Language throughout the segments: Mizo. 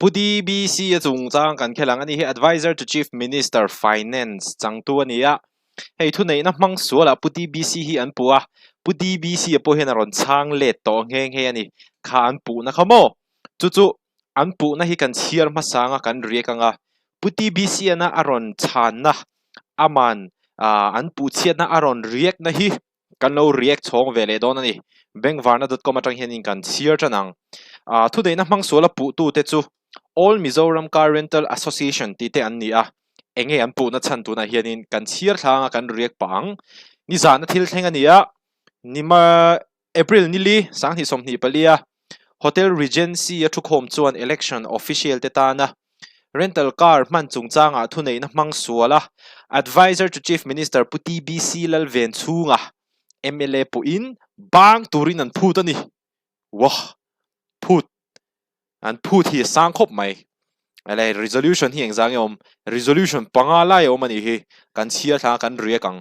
Pu DBC a chungchang kan khel ang a ni hi Adviser to Chief Minister, Finance, changtu a ni a. Hei thuneihna hmang sualah Pu DBC hi an puh a, Pu DBC a pawh hian a rawn chhang let tawh nghe nghe a ni. Kha an puhna kha maw? Chu chu an puhna hi kan chhiar hmasa anga kan riak anga Pu TBC ana a rawn chhanna aman an puh chhiatna a rawn riakna hi Kan lo react chhawng ve leh dawn a ni. Bengvarna dot com atang hianin kan chhiar tan ang. Ah, thuneihna hmang suala puhtute chu All Mizoram Car Rental Association tih te an ni a. Enge an puhna chhan tunah hianin kan chhiar thlang a kan react pah ang. Nizana thil thleng a ni a, nima April nili 2024 a Hotel Regency a thukhawm chuan election official te tana rental car hman chungchangah thuneihna hmang sual a, Adviser to Chief Minister Pu TBC Lalvenchhunga, mla pawhin bang turin an phut a ni. Wah! Phut! An phut hi a sang khawp mai. Ele resolution hi engzah nge awm? Resolution panga lai a awm a nih hi. Kan chhiar thlang a kan riak ang.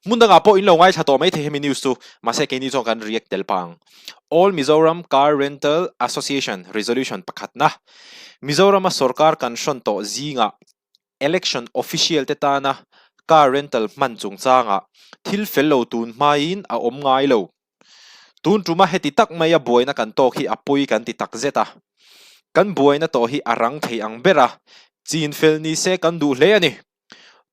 Hmun dangah pawh in lo ngaithla tawh maithei hemi news chu, mahse keini chuan kan react tel pah ang. All Mizoram Car Rental Association Resolution pakhatna, Mizorama sorkar kan hrawn tawh zingah Election Official te tana car rental hman chungchangah thil fel lo tun hmain a awm ngai lo. Tun tuma heti tak maia buaina kan tawk hi a pawi kan ti takzet a. Kan buaina tawh hi a rang thei ang ber a, chin fel ni se kan duh hle a ni.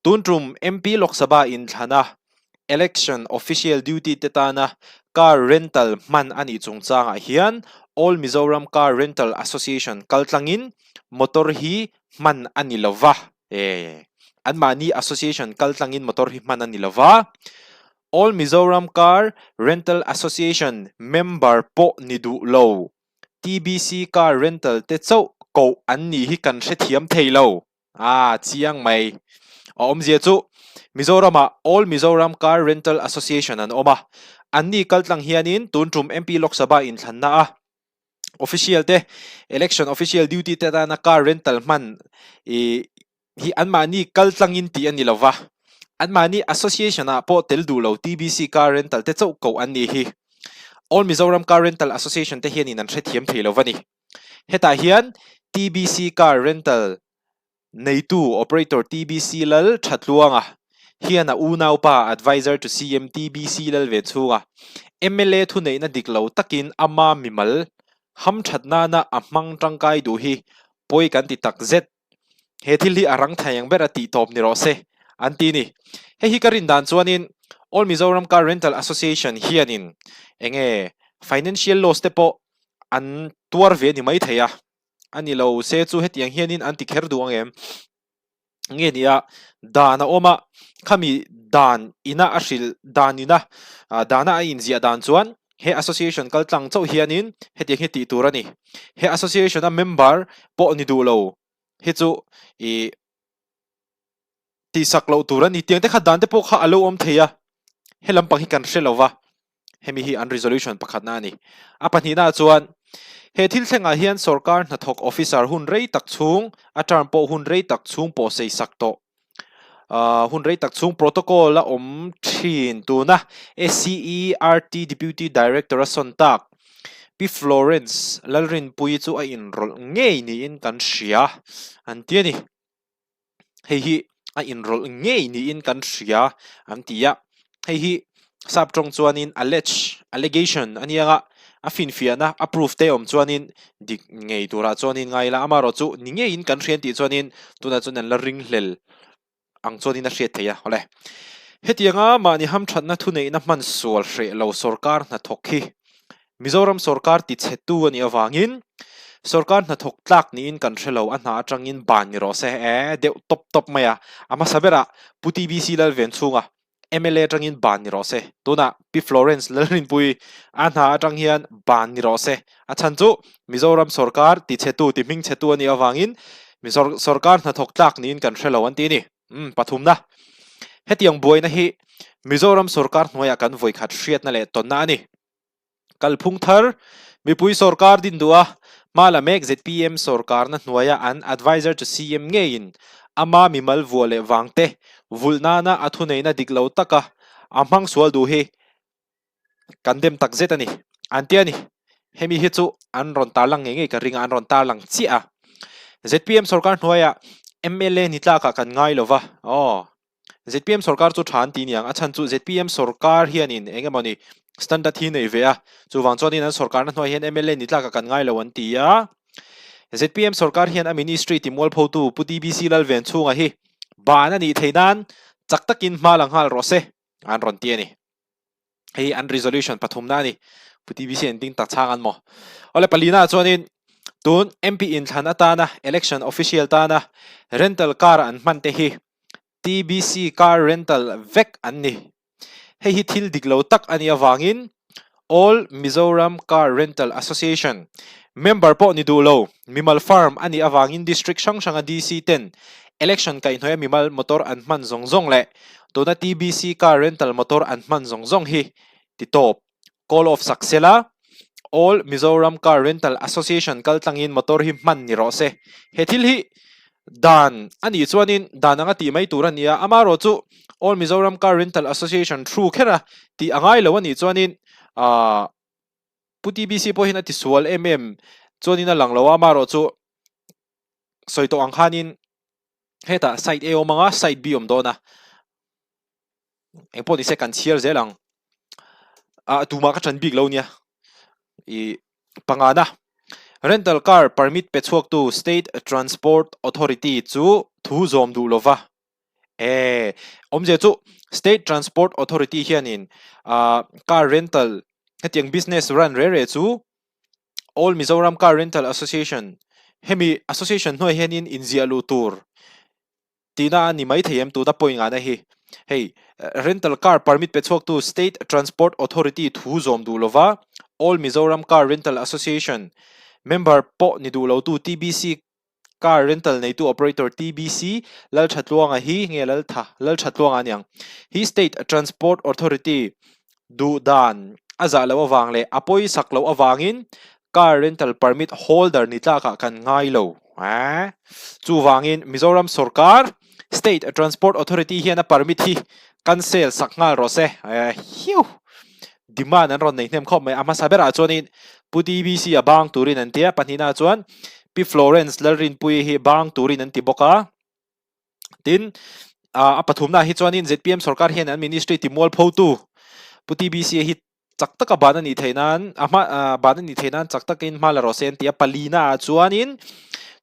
Tun tum MP Lok Sabha inthlana Election Official Duty te tana car rental hman a nih chungchangah hian All Mizoram Car Rental Association kaltlangin motor hi hman a ni lova. E, anmahni association kaltlangin motor hi hman a ni lova. All Mizoram Car Rental Association member pawh ni duh lo TBC Car Rental te chauh koh an nih hi kan hrethiam thei lo. Ah, chiang mai. A awmzia chu Mizoramah All Mizoram Car Rental Association an awm a. Anni kaltlang hianin tun tum MP Lok Sabha inthlanna a official te, election official duty te atana car rental hman i hi anmahni kaltlangin tih a ni lova. Anmahni association ah pawh tel duh lo TBC Car Rental te chauh koh an nih hi. All Mizoram Car Rental Association te hianin an hrethiam thei lova ni. Hetah hian TBC Car Rental neitu Operator TBC Lal Thatluanga hian a unaupa Adviser to CM TBC Lal ve chhunga mla thuneihna dik lo takin ama mimal hamthat nana a hmang tangkai duh hi pawi kan ti tak zet. He thil hi a rang thei ang ber a tih tawp ni rawh se an ti ni. Hei hi ka rin dan chuanin All Mizoram Car Rental Association hianin enge financial loss te pawh an tuar ve ni mai thei a, a ni lo se chu hetiang hianin an ti kher duh ang em? Nge nia dan a awm a, khami dan ina a hrilh dan ina dana a inziah dan chuan he association kal tlang chauh hianin hetiang hi tih tur a ni. He association a member pawh ni duh lo hi chu ih tihsak loh tur a ni. Tiang te kha dan te pawh kha a lo awm thei a, he lampang hi kan hre lo va. Hemi hi an resolution pakhatna a ni. A pahnihnaah chuan, he thil thlengah hian sorkar hnathawk officer hun rei tak chhung, a term pawh hun rei tak chhung pawh sei sak tawh, hun rei tak chhung protocol a awm thin tuna SCERT Deputy Director a sawn tak Pi Florence Lalrinpuii chu a inrawlh ngei niin kan hria an ti a ni. Hei hi a inrawlh ngei niin kan hria an ti a, hei hi sap tawng chuanin allege, allegation a nia nga, a finfiahna a proof te awm chuanin dik ngei turah chuanin ngai ila, amaherawh chu ni ngeiin kan hria an tih chuanin tunah chuan an la ringhlel ang chuanin a hriat theih a, awle. Hetianga mahni hamthatna thuneihna hman sual hreh lo sorkar hnathawk hi Mizoram sorkar tichhetu a nih avangin sorkar hnathawk tlak niin kan hre lo, a hna atangin ban ni rawh se e deuh tawp tawp mai a, a hmasa berah Pu TBC Lalvenchhunga mla atangin ban ni rawh se, tunah Pi Florence Lalrinpuii a hna atang hian ban ni rawh se, a chhan chu Mizoram sorkar tichhetu tihmingchhetu a nih avangin sorkar hnathawk tlak niin kan hre lo an ti a ni. Umm pathumna, hetiang buaina hi Mizoram sorkar hnuaiah kan vawikhat hriatna leh tawnna a ni. Kalphung thar, mipui sorkar din duh a, hma la mek zpm sorkarna hnuaia an adviser to CM ngeiin ama mimal vuah leh vangte vulh nana a thuneihna dik lo taka a hmang sual duh hi kan dem tak zet a ni, an ti a ni. Hemi hi chu an rawn tarlang ngei ngei ka ring a, an rawn tarlang chiah a. ZPM sorkar hnuaiah mla ni tlakah kan ngai lo va, aw. ZPM sorkar chu tha an ti niang, a chhan chu ZPM sorkar hianin eng emawni standard hi nei ve a, chuvang chuanin an sorkarna hnuai hian mla ni tlakah kan ngai lo an ti a. ZPM sorkar hian a ministry ti mualphotu Pu TBC Lalvenchhunga hi ban a nih theih nan chak takin hma la nghal rawh se an rawn ti a ni. Hei an resolution pathumna a ni. Pu TBC an ding tak chhang an maw? Awle palina chuanin tun MP inthlan atana election official tana rental car an hman te hi TBC car rental vek an ni. Hei hi thil dik lo tak a nih avangin All Mizoram Car Rental Association member pawh ni duh lo, mimal firm a nih avangin district hrang hranga DC ten election kaihhnawih a mimal motor an hman zawng zawng leh tuna TBC car rental motor an hman zawng zawng hi ti tawp, call off sak sela, All Mizoram Car Rental Association kaltlangin motor hi hman ni rawh se. He thil hi dan a nih chuanin dan anga tih mai tur a ni a, amaherawh chu All Mizoram Car Rental Association thu kher a tih a ngai lo a nih chuanin aah Pu TBC pawh hian a tisual em em chuanin a lang lo a, amaherawh chu sawi tawh ang khanin hetah side A awm anga side B awm dawn a, engpawh nise kan chhiar zel ang. Ah tumah ka ṭan bik lo nia. I pangana rental car permit pe chhuaktu State Transport Authority chu thu zawm duh lova e awmzia chu State Transport Authority hianin ah car rental hetiang business run re re chu All Mizoram Car Rental Association hemi association hnuai hianin inziah luh tur tihna a ni mai thei em tuna point ngahna hi. Hei rental car permit pe chhuaktu State Transport Authority thu zawm duh lova All Mizoram Car Rental Association member pawh ni duh lotu TBC Car rental neitu operator TBC Lalthatluanga hi nge Laltha Lalthatluanga a niang hi State Transport Authority duh dan a zah loh avang leh a pawisak loh avangin car rental permit holder ni tlakah kan ngai lo. Chuvangin Mizoram sorkar State Transport Authority hian a permit hi cancel sak nghal rawh se. Hiu! Demand an rawn nei hnem khawp mai. A hmasa berah chuanin Pu TBC a bang turin an ti a, pahnihnaah chuan Pi Florence Lalrinpuii hi bang turin an ti bawk a. Tin, a pathumnaah hi chuanin zpm sorkar hian an ministry ti mualphotu Pu TBC hi chak taka ban a nih theih nan a hma ban a nih theih nan chak takin hma la rawh se an ti a. Palinaah chuanin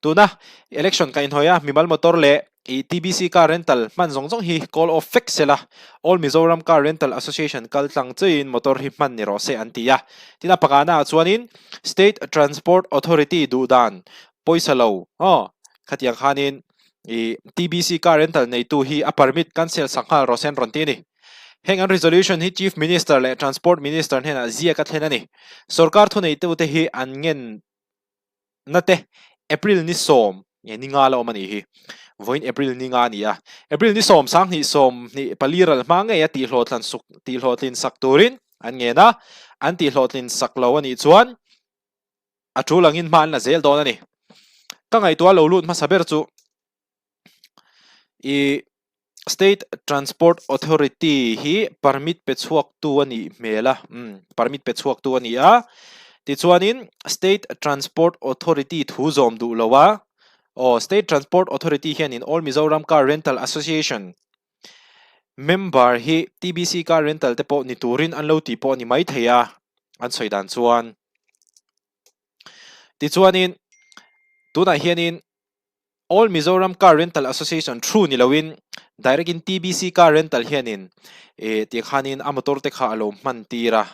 tuna election kaihhnawih a mimal motor leh Ih TBC car rental hman zawng zawng hi call off vek se la, All Mizoram Car Rental Association kal tlang cheiin motor hi hman ni rawh se an ti a. Tin a pakana ah chuanin State Transport Authority duh dan pawisa lo aw khatiang khanin ih TBC car rental neitu hi a permit cancel sak nghal rawh se an rawn ti a ni. Heng an resolution hi Chief Minister leh Transport Minister hnenah ziak a thlen a ni. Sorkar thuneitute hi an ngen na te April ni sawm nge ni nga la awm a nih hi. Vawiin April ni nga a ni a. April ni sawm sanghnih sawmhnih pali ral hma ngei a tihhlawhtlan suk tihhlawhtlin sak turin an ngen a, an tihhlawhtlin sak lo a nih chuan a tul angin hma an la zel dawn a ni. Ka ngaihtuah lo lut hmasa ber chu I State Transport Authority hi permit pe chhuaktu a nih hmel a, umm permit pe chhuaktu a ni a, tichuanin State Transport Authority thu zawm duh lo a, aw State Transport Authority hianin All Mizoram Car Rental Association member hi TBC Car Rental te pawh ni turin an lo tih pawh a ni maithei a, an sawi dan chuan. Tichuanin tunah hianin All Mizoram Car Rental Association through ni loin direct in TBC Car Rental hianin eh tih khanin a motor te kha a lo hman tir a.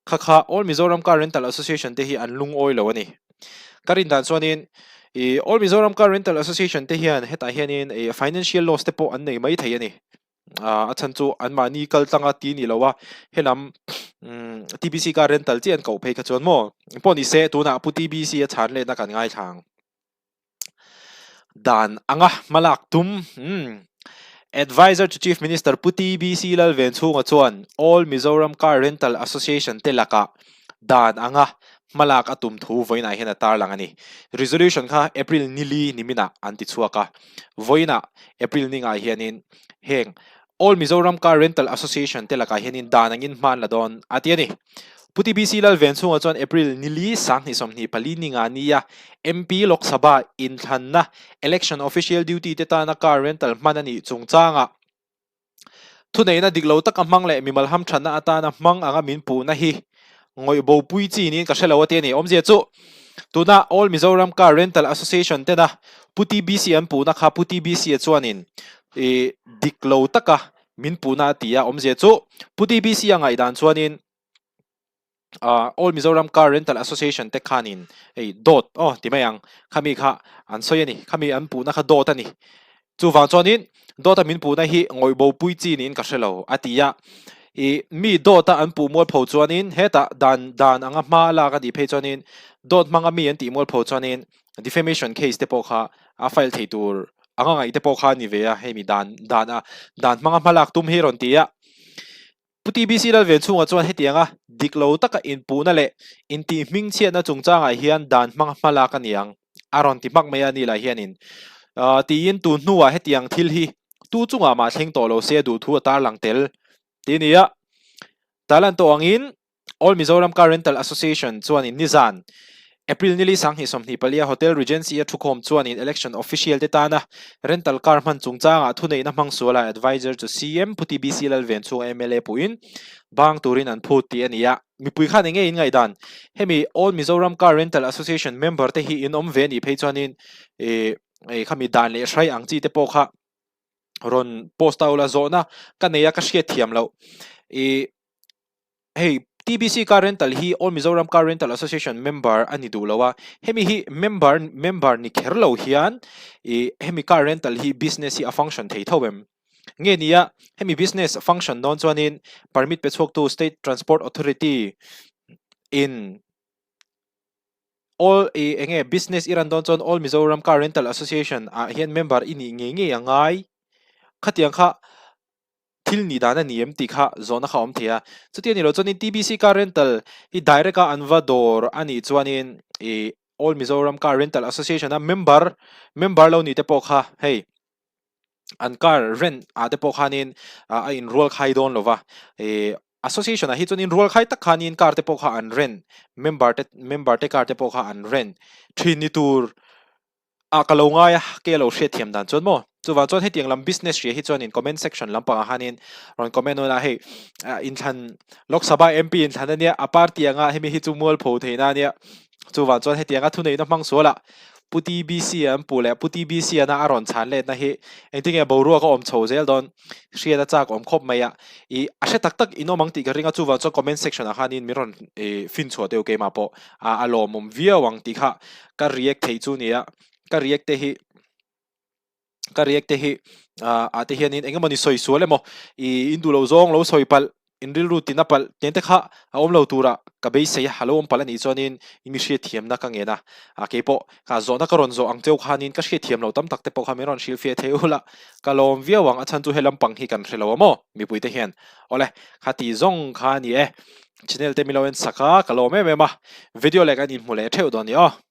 Kha kha All Mizoram Car Rental Association te hi an lungawi lo a ni. Ka rin dan chuanin ih All Mizoram Car Rental Association te hian hetah hianin ih financial loss te pawh an nei mai thei a ni. Ah a chhan chu anmahni kal tlanga ti ni lo a, helam umm TBC Car Rental chiah an koh phei kha chuan maw pawh ni se tunah Pu TBC a chhan letna kan ngaithla ang. Dan anga hmalak tum umm Adviser to Chief Minister Pu TBC Lalvenchhunga chuan All Mizoram Car Rental Association te lakah dan anga hmalak a tum thu vawiinah hian a tarlang a ni. Resolution kha April nili niminah an ti chhuak a, vawiinah April ningah hianin heng All Mizoram Car Rental Association te lakah hianin dan angin hma an la dawn a ti a ni. Pu TBC Lalvenchhunga chuan April nili 2024 ninga nia MP Lok Sabha inthlanna Election Official Duty te tana car rental hman a nih chungchangah Thuneihna dik lo taka hmang leh mimal hamthatna atana hmang anga min puhna hi ngawih bopui chi niin ka hre lo a ti a ni. Awmzia chu tuna All Mizoram Car Rental Association tena Pu TBC an puhna kha Pu TBC a chuanin ih dik lo taka min puhna a ti a. Awmzia chu Pu TBC a ngaihdan chuanin All Mizoram Car Rental Association te khanin hei dawt aw ti mai ang khami kha an sawi a ni khami an puhna kha dawt a ni chuvang chuanin dawta min puhna hi ngawih bo pui chi niin ka hre lo a ti a ih mi dawta an puh mualpho chuanin hetah dan dan anga hma a lak a nih phei chuanin dawt hmanga mi an tih mualpho chuanin defamation case te pawh kha a file thei tur anga ngaih te pawh kha a ni ve a hei mi dan dan a dan hmanga hma lak tum hi a rawn ti a. Pu TBC Lalvenchhunga chuan hetianga dik lo taka inpuhna leh intihhmingchhiatna chungchangah hian dan hmang hmalak a ni ang a rawn ti hmak mai a ni lah hianin tiin tun hnuah hetiang thil hi tu chungah mah thleng tawh lo se a duh thu a tarlang tel ti a ni a. Tarlan tawh angin All Mizoram Car Rental Association chuanin nizan April nili 2024 a Hotel Regency a thukhawm chuanin Election Official te tana rental car hman chungchangah thuneihna hmang suala Adviser chu CM Pu TBC Lalvenchhunga mla puhin bang turin an phut tih a ni a. Mipui khan enge in ngaihdan? Hemi All Mizoram Car Rental Association member te hi in awm ve anih phei chuanin ih khami dan leh hrai ang chi te pawh kha rawn post ta ula zawhna ka nei a ka hriatthiam loh ih Hei TBC Car Rental hi All Mizoram Car Rental Association member a ni duh lo a, hemi hi member member ni kher lo hian ih hemi car rental hi business hi a function thei tho em? Nge nia hemi business function dawn chuanin permit pe chhuaktu State Transport Authority in All ih enge business i ran dawn chuan All Mizoram Car Rental Association ah hian member i nih ngei ngei a ngai khatiang kha thil nih dan a ni em tih kha zawhna kha a awm thei a, chuti a ni lo chuanin TBC Car Rental hi direct a an va dawr a nih chuanin ih All Mizoram Car Rental Association a member member lo ni te pawh kha hei an car rent ah te pawh khanin a inrual khai dawn lo va ih association ah hi chuanin rual khai tak khanin car te pawh kha an rent member te member te car te pawh kha an rent thin ni tur Ah ka lo ngai a, kei a lo hriat thiam dan chuan maw? Chuvang chuan hetiang lam business hria hi chuanin comment section lampangah khanin rawn comment awn a, hei inthlan Lok Sabha MP inthlan ania, a party anga hemi hi chu mualpho theihna ania, chuvang chuan hetianga thuneihna hmang sualah Pu TBC an puh leh Pu TBC ana a rawn chhan letna hi engtinge boruak a awm chho zel dawn hriat a chak awm khawp mai a, ih a hre tak tak in awm ang tih ka ring a, chuvang chuan comment section ah khanin min rawn finchhuah deuh keimah pawh a lawmawm viau ang tih kha ka react thei chu nia ka react te hi ka react te hi ah te hianin eng emawni sawi sual emaw ih in duh loh zawng lo sawi palh in rilru tina palh tiang te kha a awm lo tura ka beisei a lo awm palh anih chuanin mi hriatthiamna ka ngen a ah keipawh ka zawhna ka rawn zawh ang cheu khanin ka hriatthiam loh tam tak te pawh kha min rawn hrilhfiah thei ula ka lawm viau ang a chhan chu he lampang hi kan hre lo a maw mipui te hian awle khati zawng kha a ni e channel te min lo en sak a ka lawm em em a video leh kan inhmu leh theuh dawn ni aw.